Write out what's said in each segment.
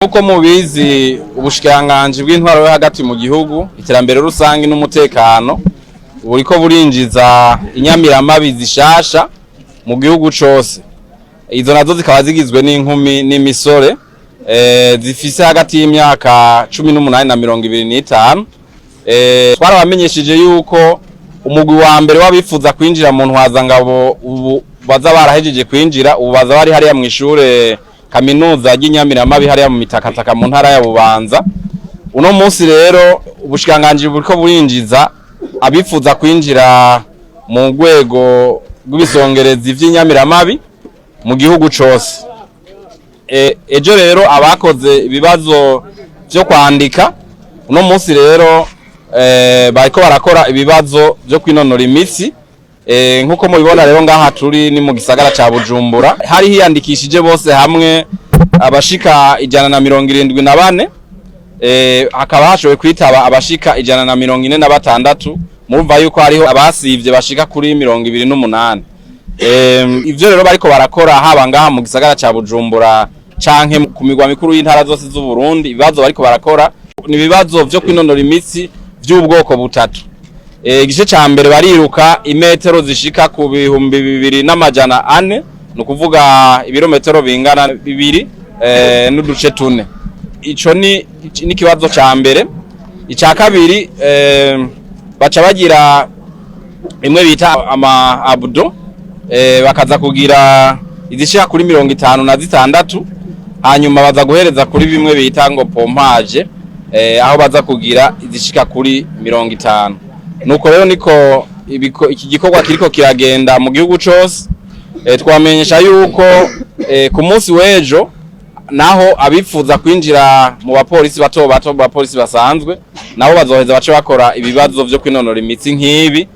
Nkuko mubizi, ubushikiranganji bw'intwaro yo hagati mu gihugu, iterambere rusangi n'umutekano buriko burinjiza inyamiramabi zishasha mu gihugu cose. Izo nazo zikaba zigizwe n'inkumi n'imisore zifise hagati y'imyaka 18 na 25. Twarabamenyesheje yuko umugwi wa mbere w'abifuza kwinjira mu ntwazangabo ubu baza barahejeje kwinjira, ubu baza bari hariya mw'ishure kaminuza ry'Inyamiramabi hariya mu Mitakataka mu ntara ya Bubanza. Uno munsi rero ubushikiranganji buriko burinjiza abifuza kwinjira mu rwego rw'ibisongerezi vy'Inyamiramabi mu gihugu cose. Ejo rero abakoze ibibazo vyo kwandika, uno munsi rero bariko barakora ibibazo vyo kwinonora imitsi. Nkuko mubibona rero, ngaha turi ni mu gisagara ca Bujumbura. Hari hiyandikishije bose hamwe abashika 174, hakaba hashoboye kwitaba abashika 146. Murumva yuko hariho abasivye bashika kuri 28. Ivyo rero bariko barakora haba ngaha mu gisagara ca Bujumbura canke ku migwa mikuru y'intara zose z'u Burundi, ibibazo bariko barakora ni ibibazo vyo kwinonora imitsi vy'ubwoko butatu. Igice ca mbere bariruka imetero zishika ku 2400, ni ukuvuga ibirometero bingana bibiri n'uduce tune. Ico ni n'ikibazo ca mbere. Ica kabiri, baca bagira imwe bita ama abdos, bakaza kugira izishika kuri 56, hanyuma baza guhereza kuri bimwe bita ngo pompage, aho baza kugira izishika kuri 50. Nuko rero niko iki gikorwa kiriko kiragenda mu gihugu cose. Twamenyesha yuko ku munsi w'ejo naho abifuza kwinjira mu bapolisi bato bato, mu bapolisi basanzwe, nabo bazoheza bace bakora ibibazo vyo kwinonora imitsi nk'ibi.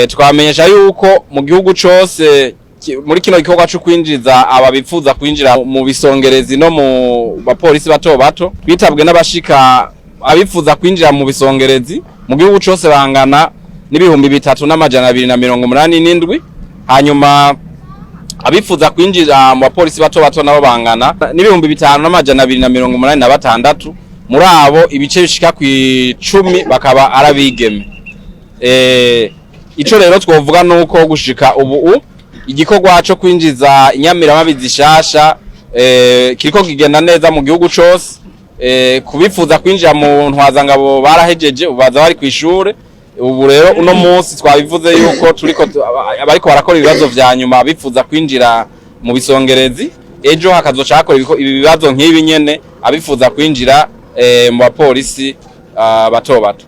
Twamenyesha yuko mu gihugu cose muri kino gikorwa co kwinjiza aba bifuza kwinjira mu bisongerezi no mu bapolisi bato bato, twitabwe n'abashika abifuza kwinjira mu bisongerezi mu gihugu cose bangana n'3287, hanyuma abifuza kwinjira mu bapolisi bato bato nabo bangana n'5286. Muri abo ibice bishika ku 10 bakaba arabigeme. Ico rero twovuga nuko gushika ubu igikorwa co kwinjiza inyamiramabi zishasha kiriko kigenda neza mu gihugu cose. Kubifuza kwinjira mu ntwazangabo barahejeje, ubu baza bari kw'ishure. Ubu rero uno munsi twabivuze yuko turiko abariko barakora ibibazo vya nyuma bifuza kwinjira mu bisongerezi, ejo hakazoca hakora ibi bibazo nk'ibi nyene abifuza kwinjira mu bapolisi bato bato.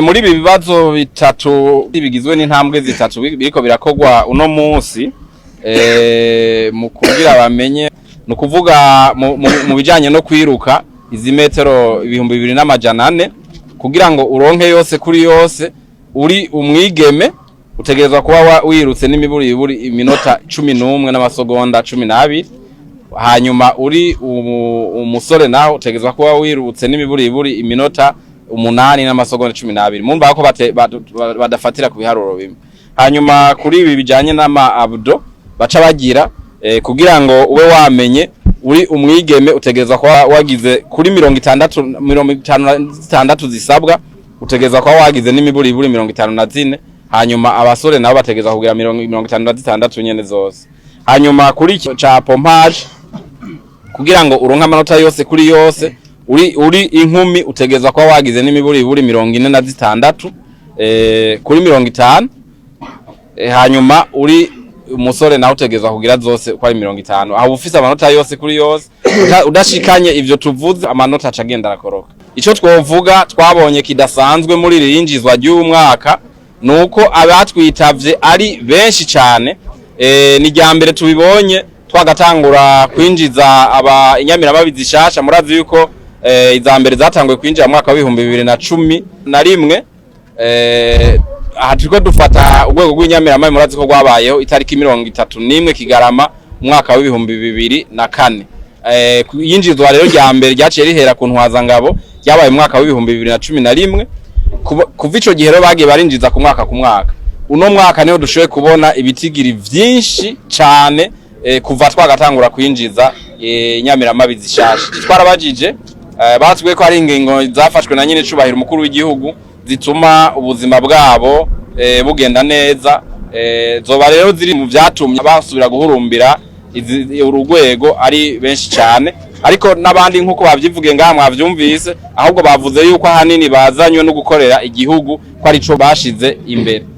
Muri ibi bibazo bitatu bigizwe n'intambwe zitatu biriko birakorwa uno munsi, mu kugira bamenye, ni ukuvuga mu bijanye no kwiruka izi metero 2400, kugira ngo uronke yose kuri yose uri umwigeme utegerezwa kuba wirutse n'imiburiburi iminota 11 n'amasegonda 12, hanyuma uri umusore naho utegerezwa kuba wirutse n'imiburiburi iminota 8 n'amasegonda 12. Mumva ko badafatira ku biharuro bimwe. Hanyuma kuri ibi bijanye n'ama abdos baca bagira, kugira ngo ube wamenye uri umwigeme utegerezwa kuba wagize kuri 60, 56 zisabwa, utegerezwa kuba wagize n'imiburiburi 54, hanyuma abasore nabo bategerezwa kugira 56 nyene zose. Hanyuma kuri ico ca pompage, kugira ngo uronke amanota yose kuri yose uri inkumi utegerezwa kuba wagize n'imiburiburi 46 kuri 50, hanyuma uri umusore nawe utegerezwa kugira zose uko ari 50, aho ufise amanota yose kuri yose. Udashikanye ivyo tuvuze, amanota aca agenda arakoroka. Ico twovuga twabonye kidasanzwe muri iri yinjizwa ry'uyu mwaka nuko abatwitavye ari benshi cane. Ni rya mbere tubibonye twagatangura kwinjiza aba inyamiramabi zishasha. Murazi yuko iza mbere zatanguye kwinjira mu mwaka wa 2011. Aha turiko dufata urwego rw'inyamiramabi, murazi ko rwabayeho itariki 31 Kigarama umwaka wa 2004. Yinjizwa rero rya mbere ryaciye rihera ku ntwazangabo ryabaye mu mwaka wa 2011. Kuva ico gihe rero bagiye barinjiza ku mwaka ku mwaka. Uno mwaka niho dushoboye kubona ibitigiri vyinshi cane. Kuva twagatangura kwinjiza inyamiramabi zishasha, twarabajije, batubwiye ko hari ingingo zafashwe na nyene cubahiro umukuru w'igihugu zituma ubuzima bwabo bugenda neza. Zoba rero ziri mu vyatumye basubira guhurumbira urugwego ari benshi cyane, ariko n'abandi nk'uko bavyivuge ngaha mwavyumvise, ahubwo bavuze yuko ahanini bazanywe no gukorera igihugu, ko arico bashize imbere.